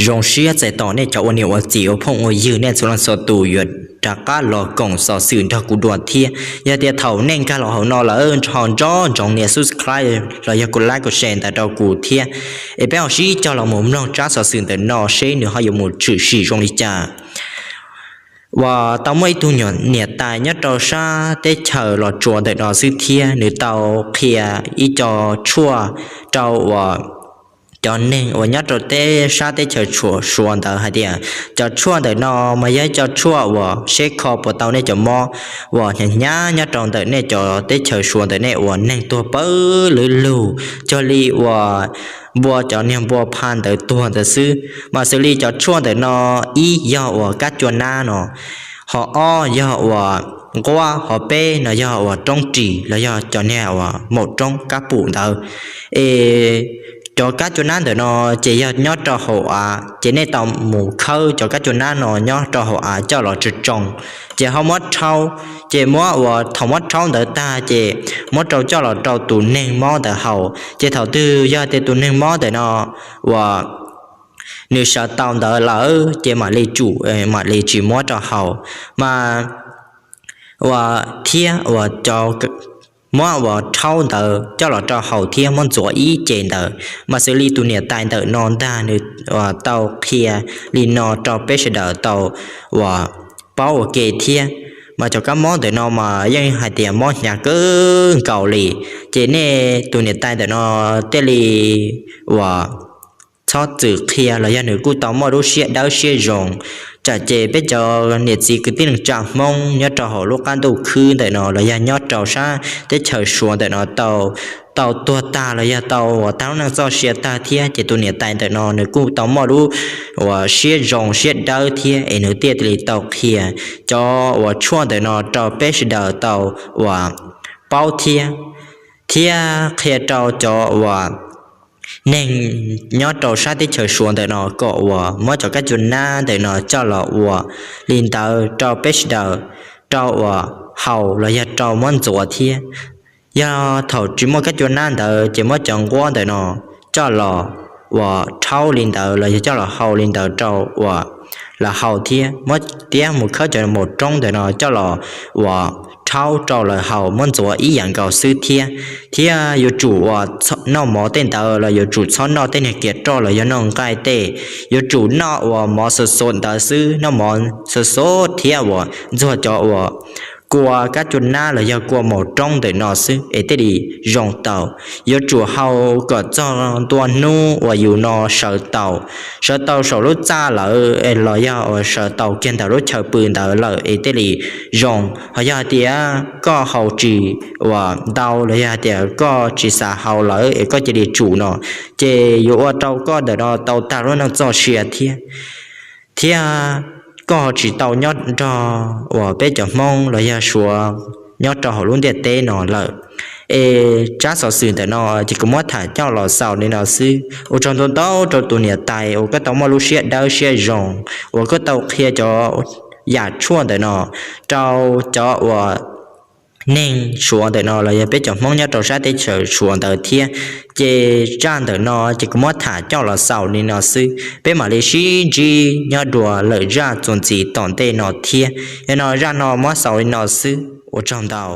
Zoo siab txais tos nej cov ua niam ua txiv ua phooj ua ywg nej txhua leej txhua tus yuav rov qab los koom xov xwm nrog kuv dua thiab. Yog tias thaum nej nkag los hauv no lawm ho nco ntsoov nias subscribe los yog kuv like kuv share ntawd rau kuv thiab, es peb ho sib cog los mus mloog tsab xov xwm ntawm no seb nws ho yuav mus tshwm sim zoo li cas. Uas tau muaj ib tug niam tais nyob rau sab teb chaws Los Tsuas ntawm no xwb thiab nws tau qhia ib co tshuaj rau uas cov neeg uas nyob rau teb sab teb chaws Suav ntawd hais tias cov tshuaj ntawm no mas yog ib co tshuaj uas seb kho puas tau nej cov mob uas hnyav hnyav nyob rau ntawm nej cov teb chaws Suav ntawm nej uas neeg tuag pawg lug lug cuag li uas npua, cov niag npua pha ntawd tuag ntawd xwb. Mas xws li cov tshuaj ntawm no, ib yog uas kab cua nab no, ho ob yog uas nquab, ho peb no yog uas roob ris los yog cov niag uas maum roob kab pum ntawd. Es cov kab cua nab ntawm no ces yog nyob rau hauv av, ces nej tau mus khawb cov kab cua nab no nyob rau hauv av coj los tsoo tsoo, ces ho muab rhaub, ces muab uas thaum muab rhaub ntawd tag ces muab rau coj los rau tus neeg mob ntawd haus, ces thaum twg yog tias tus neeg mob ntawm no uas nws sawv tau ntawd lawm ces mam li tsum, mam li tsis muab rau haus. Mas uas thiab uas cov muab uas rhaub ntawd coj los rau haus thiab muab ntxuav ib ce ntawd. Mas xws li tus niam tais ntawm no ntag nws tau qhia li no rau peb sawv daws tau uas paub ua ke thiab. Mas cov kab mob ntawm no mas yeej hais tias mob hnyav kawg nkaus li, ces nej tus niam tais ntawm no thiaj li uas txhob txwm qhia los yog nws kuj tau muaj lub siab dawb siab zoo. Tsam ces peb cov niam txiv kwv tij neej tsa Hmoob nyob rau hauv lub qab ntuj khwb ntawm no los yog nyob rau sab teb chaws Suav ntawm no tau, tau tuag tag los yog tau uas tag lub neej txoj sia tag thiab, ces tus niam tais ntawm no nws kuj tau muaj lub uas siab zoo siab dawb thiab es nws thiaj li tau qhia cov uas tshuaj ntawm no rau peb sawv daws tau uas paub thiab, thiab qhia rau cov uas neeg nyob rau sab teb chaws Suav ntawm no kom uas muab cov kab cua nab ntawm no coj los ua li ntawd rau peb sawv daws rau uas haus los yog rau muab ntxuav thiab. Yog thaum tsis muaj kab cua nab ntawd ces muab cov nquab ntawm no coj los uas rhaub li ntawd los yog coj los hau li ntawd rau uas lawv haus thiab, muab tiab mus khawb cov maum roob ntawm no coj los uas rhaub rau lawv haus muab ntxuav ib yam nkaus xwb thiab. Thiab yuav tsum uas noj mov tej ntawd los yuav tsum txhob noj tej niag kiav roj los yog noj nqaij tej, yuav tsum noj uas mov xov xov ntawd xwb, noj mov xov xov thiab uas ntxuag cov uas kua kab cua nab los yog kua maum roob ntawm no xwb es thiaj li zoo tau. Yuav tsum hau kom txog ntua hnub uas yus no sawv tau, sawv tau saum lub txaj lawm los yog uas sawv tau kiag ntawm lub chaw pw ntawd lawm es thiaj li zoo. Ho yog hais tias koj haus tsis uas ntau los yog hais tias koj tsis xav haus lawm es koj cia li tsum no, ces yuav ua rau koj ntawm no tau tag lub neej txoj sia thiab. Thiab koj ho tsis tau nyob nrog uas peb cov Hmoob los yog Suav nyob rau hauv lub ntiaj teb no lawm. Es tsab xov xwm ntawm no ces kuv muab tham coj los xaus li no xwb. Ua tsaug ntau ntau rau tus niam tais uas koj tau muaj lub siab dawb siab zoo uas koj tau qhia cov yam tshuaj ntawm no rau cov uas neeg Suav ntawm no los yog peb cov Hmoob nyob rau sab teb chaws Suav ntawd thiab. Ces zaj ntawm no ces kuv muab tham coj los xaus li no xwb, peb mam li sib ntsib nyob dua lawm zaj txuas ntxiv tom ntej no thiab. Yog no zaj no muab xaus li no xwb, ua tsaug ntau.